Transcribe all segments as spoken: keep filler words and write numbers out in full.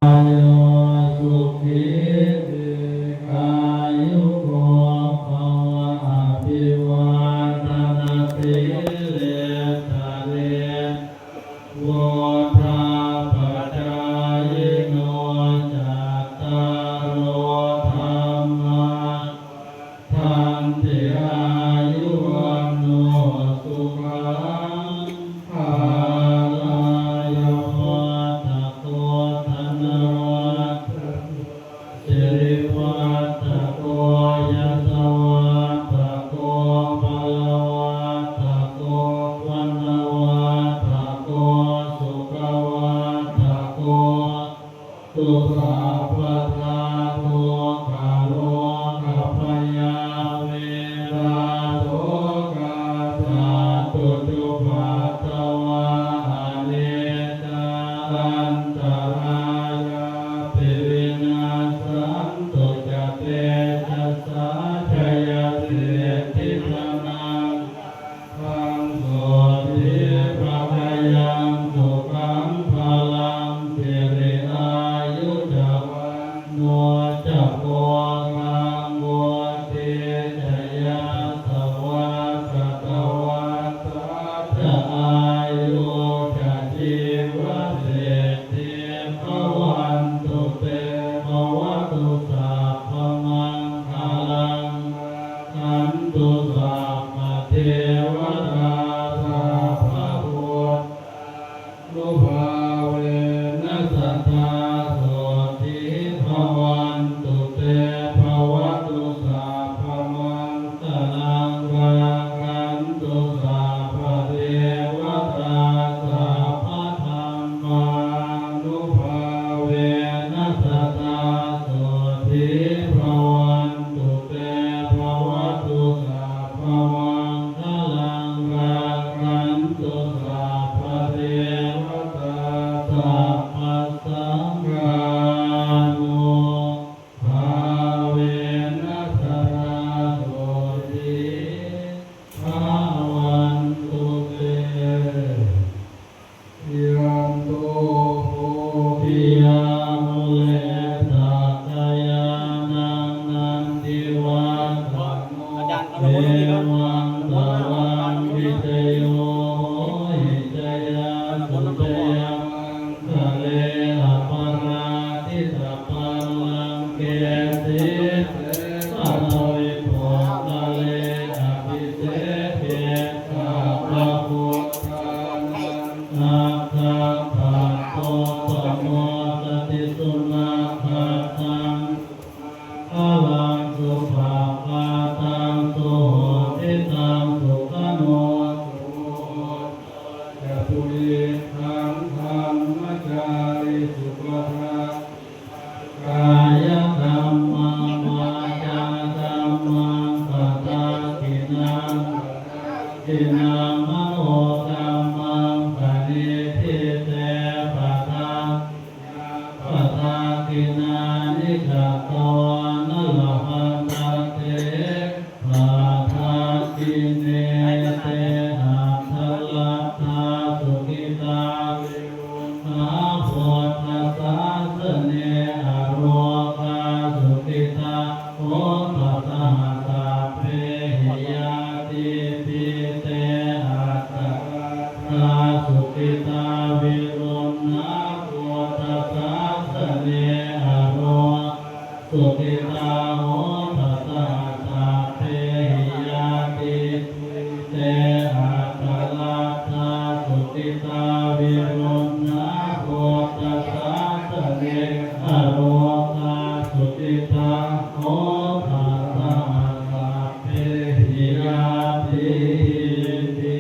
อายุสุขี ทีฆายุโก ภวะ อภิวาทนสีลิสสะนิจจัง วุฑฒาปจายิโน จัตตาโร ธัมมา วัฑฒันติ อายุ วัณโณ สุขัง พะลัง อายุ วัตถะโก ธนะวัตถะโก สิริวัตถะโก ยะสะวัตถะโก บะละวัตถะโก วะนะวัตถะโก สุขะวัตถะโก ตุสัพพะทา ทุกขะโรคะพยา เวทะโสกะ จัตตุจุปัฏฐะวะ อะเนกะ อันตะรายาปิ วินัสสันตุ จะ เตจะสสะ จะยะสิทธิ ธนัง ทัง โสติ ภะคะยัง สุขัง พะลัง สิริ อายุ จะ วัณโณ จะ โภคัง วุฑิ จะ ยะสะวะ สะตะวัสสะ จะ อายุ จะ จีวะสิทธิ ภะวันตุ เต ภะวะตุ สัพพะมังคะลัง รักขันตุ สัพพะเทวะตา สัพพะพุทธานุภาเวนะ สะทา โสติ ภะวันตุ เต ภะวะตุ สัพพะมังคะลัง รักขันตุ สัพพะเทวะตา สัพพะธัมมานุภาเวนะ สะทา โสติ ภะวันตุ เต ภะวะตุ สัพพะมังคะลัง รักขันตุ สัพพะเทวะตา สัพพะสังฆานุภาเวนะ สะทา โสติ ภะวันตุ เต ยันโต โพธิยามุเล สักกายานัง นันทิวัฏฐะโน อาจารย์ เอาลงบนรถนี่ครับ เอวังตวัง วิชโย โหหิ จยะสุ จยะมังคะเล อะปะราจิตะ ปัลลังเก สีเส ปะทวิ โภคะเล อะภิเสเก สัพพะพุทธานัง อักขัง ปะโต ปะโมสะติ สุนะขัตตัง สุมังคะลัง สุภะคะตัง สุหุติตัง สุขะโน สุมุตโต จะ ปุริสสัง คัมมะจาริสุ ปะทา กายะกัมมัง วาจากัมมัง ปะทักขิณัง ปะทักขิณัง มะโนกัมมัง ปะณิทิเต ปะทักขิณา ปะทักขิณานิ จะตวานะ ละพันธันเต ปะทักขิเณ เต อัตถะรัตถา สุขิตา วิรุณณา พุทธสาสะเน อะโรคา สุขิตา โหตะ สะหะ สัพเพหิ ญาติปิ เต อัตถะรัตถา สุขิตา วิรุณณา พุทธสาสะเน อะโร สุขิตา โหตะ สะหะ สัพเพหิ ญาติปิ เต อัตถะรัตถา สุขิตา วิรุณณา พุทธสาสะเน อะโรคา สุขิตา โหตะ สะหะ สัพเพหิ ญาติปิ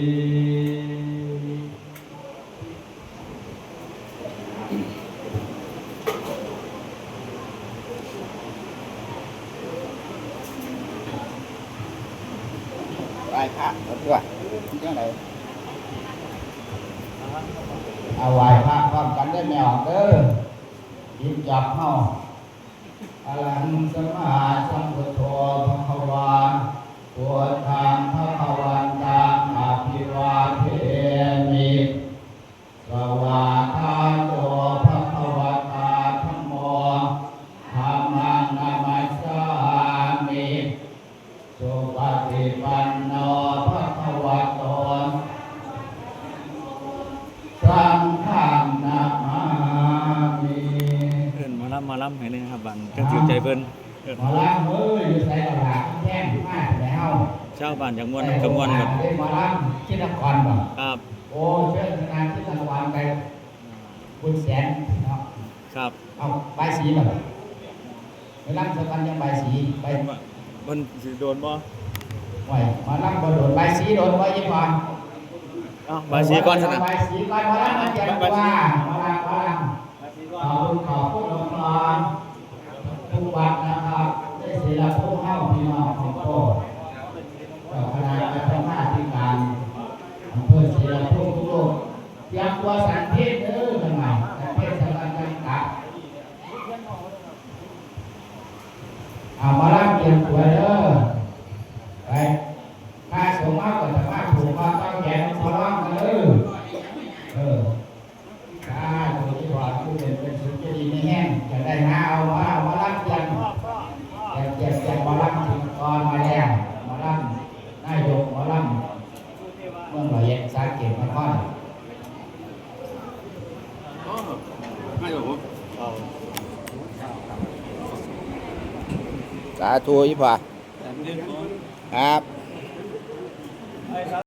ไหว้พระหมดด้วย จังได๋ เอาไหว้พระพร้อมกันเด้อแม่ออกเด้อ หยิบจับเฮา อะระหังสัมมาสัมพุทโธ ภะคะวา พุทธัง ภะคะวันตัง อะภิวาเทมิ สะวากขาโต ภะคะวะตา ธั หมอลำให้แหน่ครับบัดนี้ จั่งถืกใจเพิ่น หมอลำเอ้ย อยู่ไสล่ะล่ะ แจ้งมาแต่เฮา ชาวบ้านอยากม่วนนำก็ม่วนครับ หมอลำที่นครบ่ ครับ โอ้ เชิญคณะที่นครไป บุญแสนเนาะ ครับ เอา บายสีบ่ ไปลำสักวันยังบายสี ไป เพิ่นว่า เพิ่นสิโดนบ่ ไหว หมอลำบ่โดน บายสีโดนบ่ อีพ่อ เอ้า บายสีก่อนซะนะ บายสีก่อน หมอลำมาเตรียมตัว หมอลำ หมอลำ ขอบคุณ ขอบคุณหลวงพ่อทุกวัดนะครับ ได้ศิลปะพวกเฮาพี่น้องของโต เจ้าคณะพัฒนาธิการอำเภอศรีละภูมิทุกโลก เตรียมตัวสันเพลเด้อ กันใหม่ สันเพลสำหรับการกลับ เอาหมอลำเตรียมตัวเด้อ ไป พระสงฆ์เฮาก็จะมาผูกคอต่อแขนหมอลำกันเด้อ เออ สาธุ ที่ว่าผู้เป็น เป็นสุขจะดีไม่แห้ง จะได้หาเอาหมอ เอาหมอลำเตรียม เตรียม เตรียม เตรียมหมอลำก่อนมาแล้ว หมอลำ นายกหมอลำ เมืองร้อยเอ็ด สาเกตนคร อ๋อ นายกผม สาธุ อีพ่อ ครับ